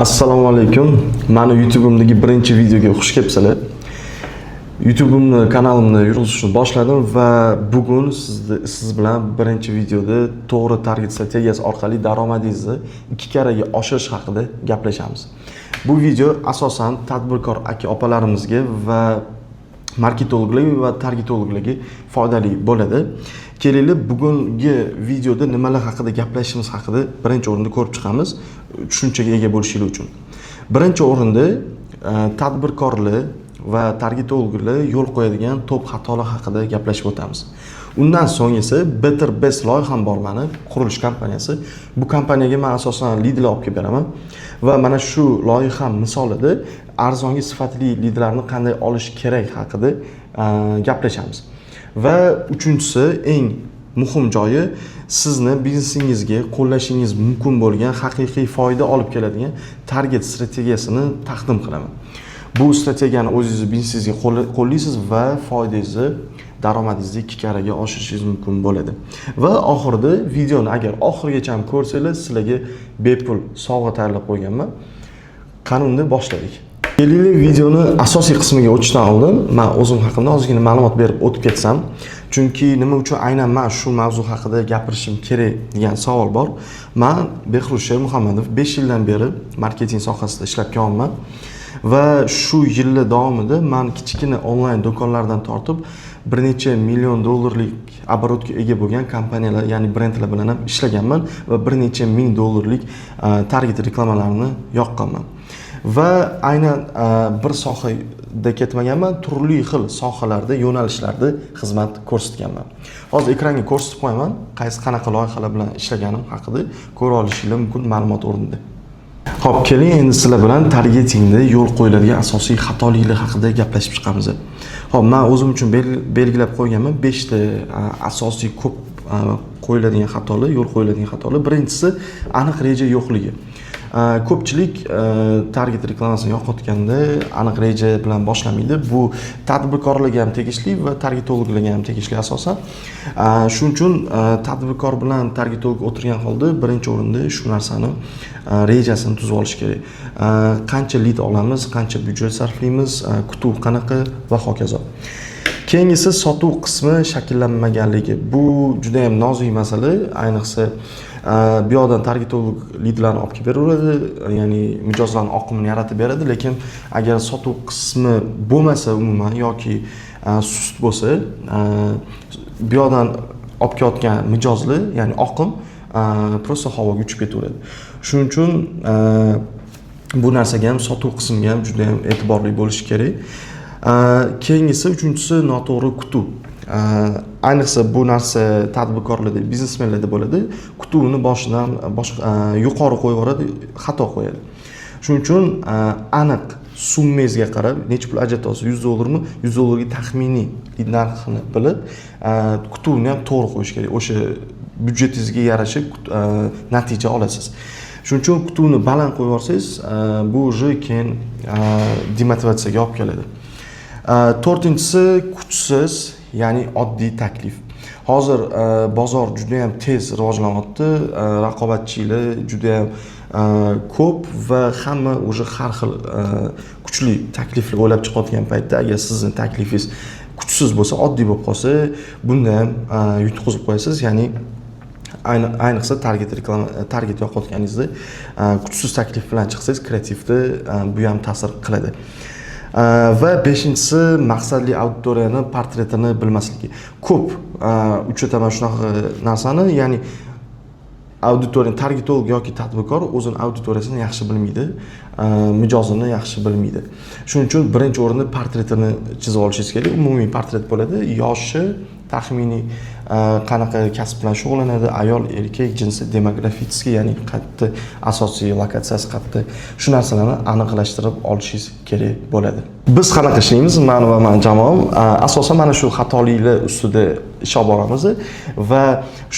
Assalomu alaykum. Mani YouTube'imdagi birinchi videoga xush kelibsizlar. YouTube'imni, kanalimni yurg'izishni boshladim va bugun siz bilan birinchi videoda to'g'ri target strategiyasi orqali daromadingizni ikki karraga oshirish haqida gaplashamiz. Bu video asosan tadbirkor aka opalarimizga va marketologlarga va targetologlarga foydali bo'ladi. Kelinglar, bugungi videoda nimalar haqida gaplashishimiz haqida birinchi o'rinda ko'rib chiqamiz, tushunchaga ega bo'lishinglar uchun. Birinchi o'rinda tadbirkorlar va targetologlar yo'l qo'yadigan top xatolar haqida gaplashib o'tamiz. Undan so'ng esa Better Best loyiham bor mani, qurilish kompaniyasi. Bu kompaniyaga men asosan lidlar olib kelib beraman va mana shu loyiha misolida arzonga sifatli lidlarni qanday olish kerak haqida gaplashamiz. Va uchinchisi, eng muhim joyi, sizni biznesingizga qo'llashingiz mumkin bo'lgan, haqiqiy foyda olib keladigan target strategiyasini taqdim qilaman. Bu strategiyani o'zingizni biznesingizga qo'llaysiz va foydangizni, daromadingizni ikki karraga oshirishingiz mumkin bo'ladi. Va oxirida, videoni agar oxirigacha ham ko'rsanglar, sizlarga bepul sovg'a tayyorlab qo'yganman. Qani, unda boshladik. Kelinglar, videoni asosiy qismiga o'tishdan oldin man o'zim haqimda ozgina ma'lumot berib o'tib ketsam, chunki nima uchun aynan man shu mavzu haqida gapirishim kerak degan savol bor. Man Behruz Shermuhammadov, 5 yildan beri marketing sohasida ishlab kelyapman va shu yillar davomida man kichkina onlayn do'konlardan tortib bir necha million dollarlik оборот ga ega bo'lgan kompaniyalar, ya'ni brendlar bilan ham ishlaganman va bir necha ming dollarlik target reklamalarni yoqqanman. Va aynan bir sohada ketmaganman, turli xil sohalarda, yo'nalishlarda xizmat ko'rsatganman. Hozir ekranga ko'rsatib qo'yaman, qaysi, qanaqa loyihalar bilan ishlaganim haqida ko'ra olishinglar mumkin ma'lumot o'rnida. Xo'p, keling, endi sizlar bilan targetingda yo'l qo'yiladigan asosiy xatoliklar haqida gaplashib chiqamiz. Xo'p, men o'zim uchun belgilab qo'yganman 5 ta asosiy ko'p qo'yiladigan xatolar, yo'l qo'yiladigan xatolar. Birinchisi, aniq reja yo'qligi. Ko'pchilik target reklamasini yoqayotganda aniq reja bilan boshlamaydi. Bu tadbirkorlarga ham tegishli va targetologlarga ham tegishli asosan. Shuning uchun tadbirkor bilan targetolog o'tirgan holda birinchi o'rinda shu narsani rejasini tuzib olish kerak. Qancha lid olamiz, qancha byudjet sarflaymiz, kutuv qanaqa va hokazo. Keyingisi, sotuv qismi shakllanmaganligi. Bu juda ham nozik masala, ayniqsa bu yoqdan targetolog lidlarni olib kelib beraveradi, ya'ni mijozlarni oqimini yaratib beradi, lekin agar sotuv qismi bo'lmasa umuman yoki sust bo'lsa, bu yoqdan olib kelayotgan mijozlar, ya'ni oqim просто havoga uchib ketaveradi. Shuning uchun bu narsaga ham, sotuv qismiga ham juda ham e'tiborli bo'lish kerak. Keyingisi, uchinchisi, noto'g'ri kutuv. Ayniqsa bu narsa tadbirkorlarda, biznesmenlarda bo'ladi. Kutuvni boshidan boshqa yuqori qo'yib yuboradi, xato qo'yadi. Shuning uchun aniq summangizga qarab, necha pul ajratyapsiz, 100 dollarmi, 100 dollarga taxminiy narxini bilib, kutuvni ham to'g'ri qo'yish kerak. O'sha byudjetingizga yarasha natija olasiz. Shuning uchun kutuvni baland qo'yib yuborsangiz, bu уже keyin demotivatsiyaga olib keladi. To'rtinchisi, kuchsiz, ya'ni oddiy taklif. Hozir bozor juda ham tez rivojlanyapti, raqobatchilar juda ham ko'p va hamma уже har xil kuchli takliflar o'ylab chiqayotgan paytda, agar sizni taklifingiz kuchsiz bo'lsa, oddiy bo'lib qolsa, bunda ham yutqizib qo'yasiz, ya'ni ayniqsa target reklama, target yoqayotganingizda kuchsiz taklif bilan chiqsangiz kreativda, bu ham ta'sir qiladi. Va beshinchisi, maqsadli auditoriyani portretini bilmasligi. Ko'p uchrataman shunaqa narsani, ya'ni auditoriya, targetolog yoki tadbirkor o'zini auditoriyasini yaxshi bilmaydi, mijozini yaxshi bilmaydi. Shuning uchun birinchi o'rinda portretini chizib olishingiz kerak. Umumiy portret bo'ladi: yoshi taxminiy, qanaqa kasb bilan shug'ullanadi, ayol, erkak, jinsi, демографический, ya'ni qayerda asosiy lokatsiyasi qayerda, shu narsalarni aniqlashtirib olishingiz kerak bo'ladi. Biz qanaqa ishlaymiz, man va mani jamoam asosan mana shu xatoliklar ustida ish olib boramiz va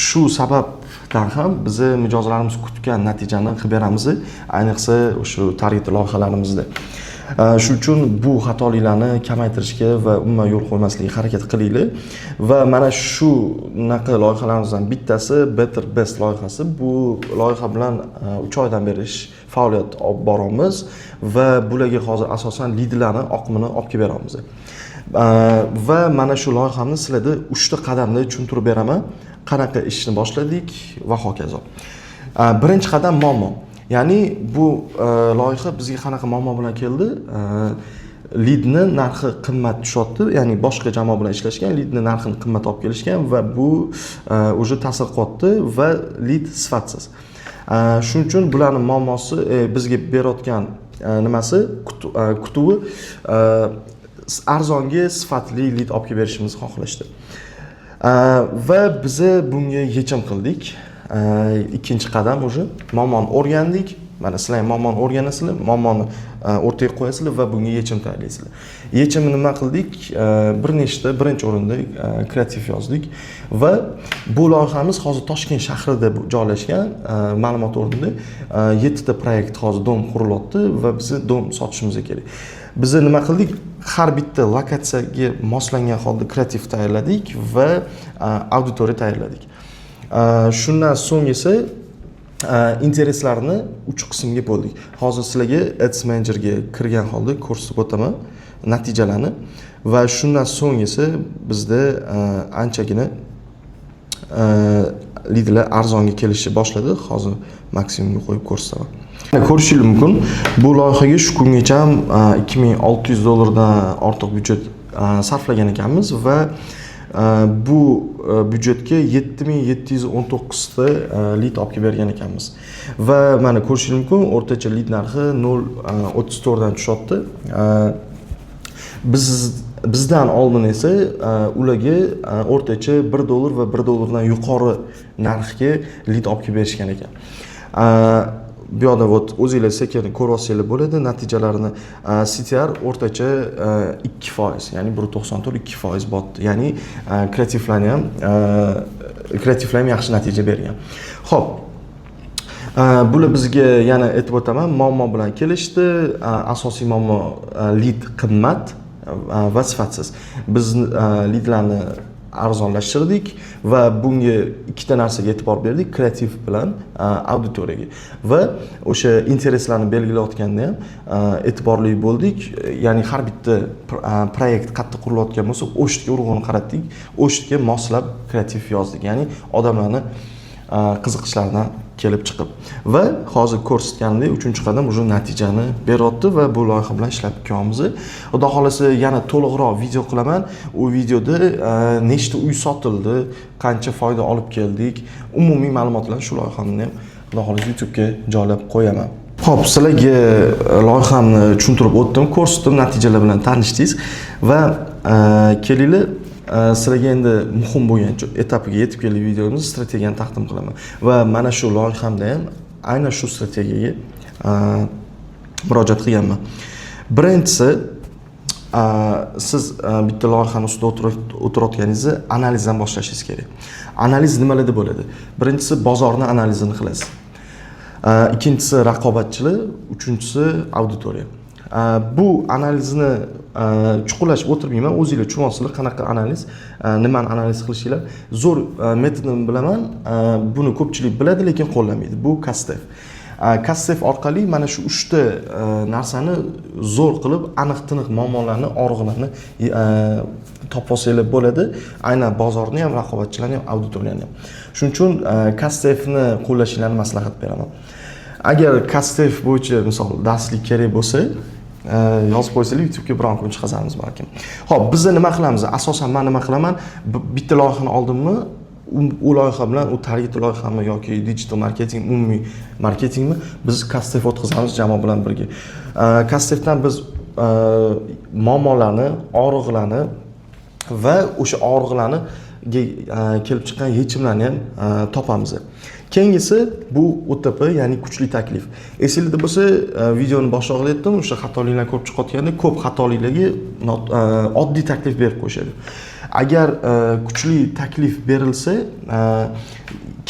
shu sababdan ham bizni mijozlarimiz kutgan natijani qilib beramiz, ayniqsa shu target loyihalarimizda. Shuning uchun bu xatoliklarni kamaytirishga va umuman yo'l qo'ymaslikka harakat qilinglar. Va mana shunaqa loyihalarimizdan bittasi Better Best loyihasi. Bu loyiha bilan 3 oydan beri ish Faoliyat olib boramiz va bularga hozir asosan lidlarni oqimini olib kelib beramiz. Va mana shu loyihamni sizlarda uchta qadamda tushuntirib beraman, qanaqa ishni boshladik va hokazo. Birinchi qadam muammo. Ya'ni bu loyiha bizga qanaqa muammo bilan keldi? Lidni narxi qimmat tushyapti, ya'ni boshqa jamoa bilan ishlashgan, lidni narxini qimmat olib kelishgan va bu уже ta'sir qilyapti va lid sifatsiz. Shuning uchun bularni muammosi bizga berayotgan nimasi kutuvi arzonga sifatli lid olib kelib berishimizni xohlashdi. Va biza bunga yechim qildik. Ikkinchi qadam уже muammoni o'rgandik. Mana sizlar ham muammoni o'rganasizlar, muammoni o'rtaga qo'yasizlar va bunga yechim tayyorlaysizlar. Yechimni nima qildik? Bir nechta, birinchi o'rinda kreativ yozdik va bu loyihamiz hozir Toshkent shahrida joylashgan. Ma'lumot o'rnida, yettita proyekt hozir дом qurilyapti va bizni дом sotishimiz kerak. Biz nima qildik? Har bitta lokatsiyaga moslangan holda kreativ tayyorladik va auditoriya tayyorladik. Shundan so'ng esa интерес larni uch qismga bo'ldik. Hozir sizlarga Ads Managerga kirgan holda ko'rsatib o'taman natijalarni va shundan so'ng esa bizda anchagina lidlar arzonga kelishni boshladi. Hozir maksimumga qo'yib ko'rsataman. Ko'rishingiz mumkin, bu loyihaga shu kungacha 2600 dollardan ortiq byudjet sarflagan ekanmiz va bu byudjetga 7719 ta lid olib kelib bergan ekanmiz. Va mana ko'rishingiz mumkin, o'rtacha lid narxi 0,34 dan tushyapti. Bizdan oldin esa ularga o'rtacha 1 dollar va 1 dollardan yuqori narxga lid olib kelib berishgan ekan. Bu yoqda вот o'zinglar sekin ko'rib olsanglar bo'ladi natijalarini. CTR o'rtacha 2%, ya'ni 1,94, 2% botdi. Ya'ni kreativlar ham yaxshi natija bergan. Xo'p. Bular bizga, yana aytib o'taman, muammo bilan kelishdi. Asosiy muammo lid qimmat va sifatsiz. Biz lidlarni arzonlashtirdik va bunga ikkita narsaga e'tibor berdik: kreativ bilan auditoriyaga. Va o'sha интерес larni belgilayotganda ham e'tiborli bo'ldik. Ya'ni har bitta proyekt qayerda qurilayotgan bo'lsa, o'sha yerga urg'uni qaratdik, o'sha yerga moslab kreativ yozdik. Ya'ni odamlarni qiziqishlaridan kelib chiqib. Va hozir ko'rsatganimdek, uchinchi qadam уже natijani beryapti va bu loyiha bilan ishlab kelyapmiz. Xudo xohlasa, yana to'liqroq video qilaman. U videoda nechta uy sotildi, qancha foyda olib keldik, umumiy ma'lumotlarni shu loyihamni ham xudo xohlasa YouTube'ga joylab qo'yaman. Xo'p, sizlarga loyihamni tushuntirib o'tdim, ko'rsatdim, natijalar bilan tanishdingiz va kelinglar, sizlarga endi muhim bo'lgan etapiga yetib keldik videomiz, strategiyani taqdim qilaman. Va mana shu loyihamda ham aynan shu strategiyaga murojaat qilganman. Birinchisi, siz bitta loyihani ustida o'tirayotganingizda analizdan boshlashingiz kerak. Analiz nimalarda bo'ladi? Birinchisi, bozorni analizini qilasiz. Ikkinchisi, raqobatchilar, uchinchisi, auditoriya. Bu analizni chuqurlashib o'tirmayman, o'zinglar tushunyapsizlar qanaqa analiz, nimani analiz qilishinglar. Zo'r metodini bilaman, buni ko'pchilik biladi, lekin qo'llamaydi. Bu CustDev. CustDev orqali mana shu uchta narsani zo'r qilib, aniq tiniq muammolarni, og'riqlarni topib olsanglar bo'ladi. Aynan bozorni ham, raqobatchilarni ham, auditoriyani ham. Shuning uchun CustDevni qo'llashinglarni maslahat beraman. Agar CustDev bo'yicha misol darslik kerak bo'lsa, yozib qo'ysanglar, YouTube'ga biron kun chiqazamiz balkim. Xo'p, biz nima qilamiz? Asosan men nima qilaman? Bitta loyihani oldimmi, u loyiha bilan, u target loyihami yoki digital marketing, umumiy marketingmi, biz CustDev o'tkazamiz jamoa bilan birga. CustDevdan biz muammolarni, og'riqlarni va o'sha og'riqlarni kelib chiqqan yechimlarni ham topamiz. Keyingisi bu УТП, ya'ni kuchli taklif. Esingizda bo'lsa, videoni boshida aytdim, o'sha xatoliklar ko'p chiqayotganda, ko'p xatoliklarga oddiy taklif berib qo'yishadi. Agar kuchli taklif berilsa,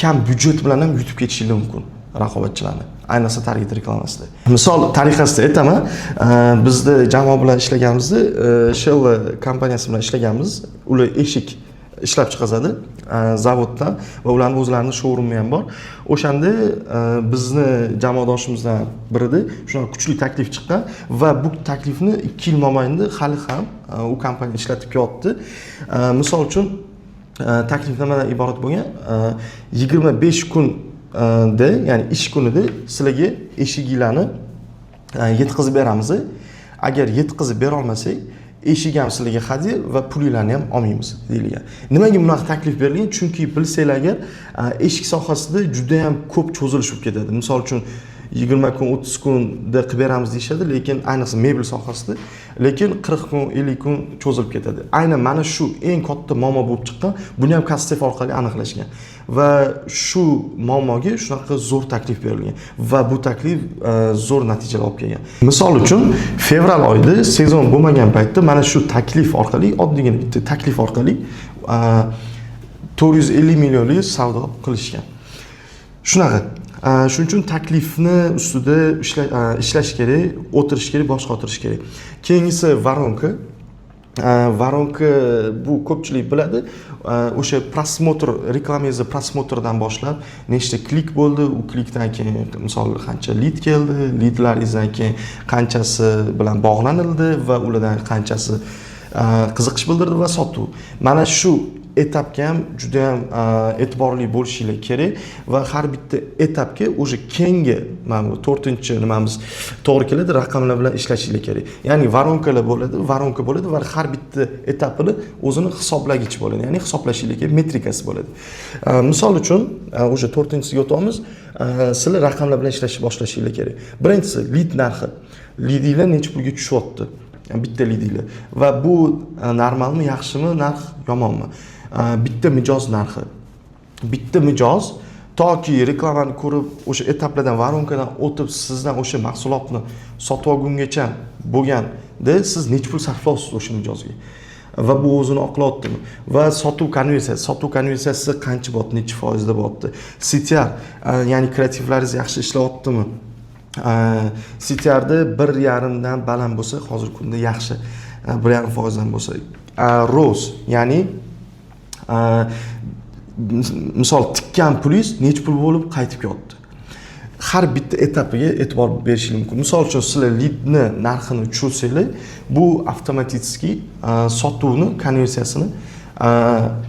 kam byudjet bilan ham yutib ketishingiz mumkin raqobatchilarni. Ayniqsa target reklamasida. Misol tariqasida aytaman, bizda jamoa bilan ishlaganimizda, Shell kompaniyasi bilan ishlaganmiz. Ular eshik ishlab chiqazadi. Zavoddan va ularni o'zlarini showroomi ham bor. O'shanda bizni jamoadoshimizdan birida shunaqa kuchli taklif chiqqan va bu taklifni 2 yil mobaynida hali ham u kompaniya ishlatib kelyapti. Misol uchun, taklif nimadan iborat bo'lgan? 25 kunda, ya'ni ish kunida sizlarga eshiginglarni yetkazib beramiz. Agar yetkazib berolmasak, eshik ham sizlarga hadya va pulinglarni ham olmaymiz, deyilgan. Nimaga bunaqa taklif berilgan? Chunki bilsanglar agar, eshik sohasida juda yam ko'p cho'zilish bo'lib ketadi. Misol uchun, 20 kun, 30 kunda qilib beramiz deyishadi, lekin ayniqsa mebel sohasida, lekin 40 kun, 50 kun cho'zilib ketadi. Aynan mana shu eng katta muammo bo'lib chiqqan. Buni ham кастдев orqali aniqlashgan va shu muammoga shunaqa zo'r taklif berilgan va bu taklif zo'r natijalar olib kelgan. Misol uchun, fevral oyida, sezon bo'lmagan paytda, mana shu taklif orqali, oddiygina bitta taklif orqali 450 millionlik savdo qilishgan. Shunaqa. Shuning uchun taklifni ustida ishlash kerak, o'tirish kerak, bosh qotirish kerak. Keyingisi воронка. Воронка bu ko'pchilik biladi. O'sha просмотр, reklamangizni просмотр dan boshlab nechta klik bo'ldi, u klikdan keyin, misol, qancha lid keldi, lidlaringizdan keyin qanchasi bilan bog'lanildi va ulardan qanchasi qiziqish bildirdi va sotuv. Mana shu etapga ham juda ham e'tiborli bo'lishinglar kerak va har bitta etapga уже keyingi mana bu to'rtinchi nimamiz to'g'ri keladi, raqamlar bilan ishlashinglar kerak. Ya'ni воронка lar bo'ladi, воронка bo'ladi va har bitta etapini o'zini hisoblagich bo'ladi, ya'ni hisoblashinglar kerak, metrikasi bo'ladi. Misol uchun, уже to'rtinchisiga o'tyapmiz. Sizlar raqamlar bilan ishlashni boshlashinglar kerak. Birinchisi lid narxi. Lidinglar necha pulga tushyapti, bitta lidinglar, va bu normalmi, yaxshimi narx, yomonmi? Bitta mijoz narxi, bitta mijoz toki reklamani ko'rib, o'sha etaplardan, воронка dan o'tib, sizdan o'sha mahsulotni sotib olgungacha bo'lganda siz necha pul sarflayapsiz o'sha mijozga va bu o'zini oqlayaptimi? Va sotuv konversiyasi, sotuv konversiyasi qancha bo'lyapti, necha foizda bo'lyapti? CTR, ya'ni kreativlaringiz yaxshi ishlayaptimi? CTRda 1,5dan baland bo'lsa, hozirgi kunda yaxshi, 1,5 foizdan bo'lsa. ROAS, ya'ni misol, tikkan pulingiz necha pul bo'lib qaytib kelyapti. Har bitta etapiga e'tibor berishingiz mumkin. Misol uchun, sizlar lidni narxini tushirsanglar, bu avtomatически sotuvni konversiyasini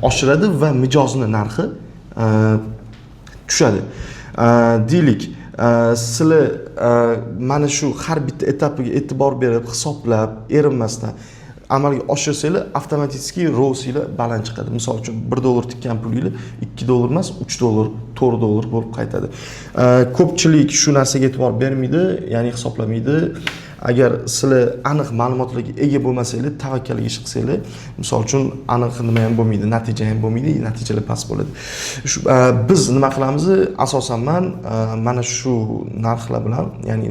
oshiradi va mijozni narxi tushadi. Deylik, sizlar mana shu har bitta etapiga e'tibor berib, hisoblab, erinmasdan amalga oshirsanglar, avtomatически ROASinglar baland chiqadi. Misol uchun, 1 dollar tikkan pulinglar 2 dollar emas, 3 dollar, 4 dollar bo'lib qaytadi. Ko'pchilik shu narsaga e'tibor bermaydi, ya'ni hisoblamaydi. Agar sizlar aniq ma'lumotlarga ega bo'lmasanglar, tavakkalga ish qilsanglar, misol uchun, aniq nima ham bo'lmaydi, natija ham bo'lmaydi, natijalar past bo'ladi. Shu, biz nima qilamiz? Asosan man mana shu narxlar bilan, ya'ni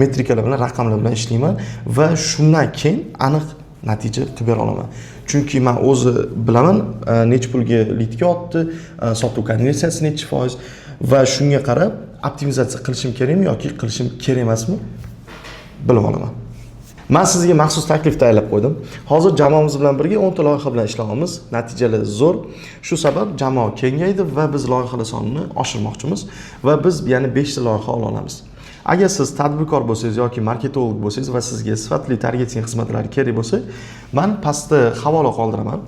metrikalar bilan, raqamlar bilan ishlayman va shundan keyin aniq natija qilib bera olaman. Chunki man o'zi bilaman, necha pulga lidga otdi, sotuv konversiyasi necha foiz va shunga qarab optimizatsiya qilishim kerakmi yoki qilishim kerak emasmi, bilib olaman. Man sizga maxsus taklif tayyorlab qo'ydim. Hozir jamoamiz bilan birga 10 ta loyiha bilan ishlayapmiz. Natijalar zo'r. Shu sabab jamoa kengaydi va biz loyihalar sonini oshirmoqchimiz va biz yana 5 ta loyiha ola olamiz. Agar siz tadbirkor bo'lsangiz yoki marketolog bo'lsangiz va sizga sifatli targeting xizmatlari kerak bo'lsa, man pastda havola qoldiraman.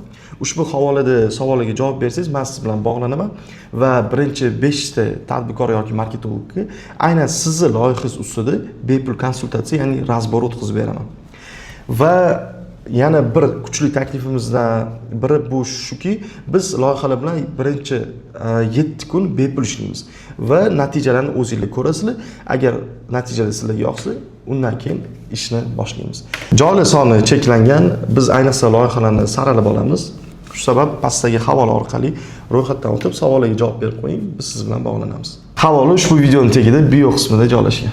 Ushbu havolada savolga javob bersangiz, man siz bilan bog'lanaman va birinchi 5 ta tadbirkor yoki marketologga aynan sizni loyihangiz ustida bepul konsultatsiya, ya'ni разбор o'tkazib beraman. Va yana bir kuchli taklifimizdan biri bu shuki, biz loyihalar bilan birinchi 7 kun bepul ishlaymiz va natijalarni o'zinglar ko'rasizlar. Agar natijalar sizlarga yoqsa, undan keyin ishni boshlaymiz. Joylar soni cheklangan. Biz ayniqsa loyihalarni saralab olamiz. Shu sabab pastdagi havola orqali ro'yxatdan o'tib, savollarga javob berib qo'ying, biz siz bilan bog'lanamiz. Havola ushbu videoni tagida, bio qismida joylashgan.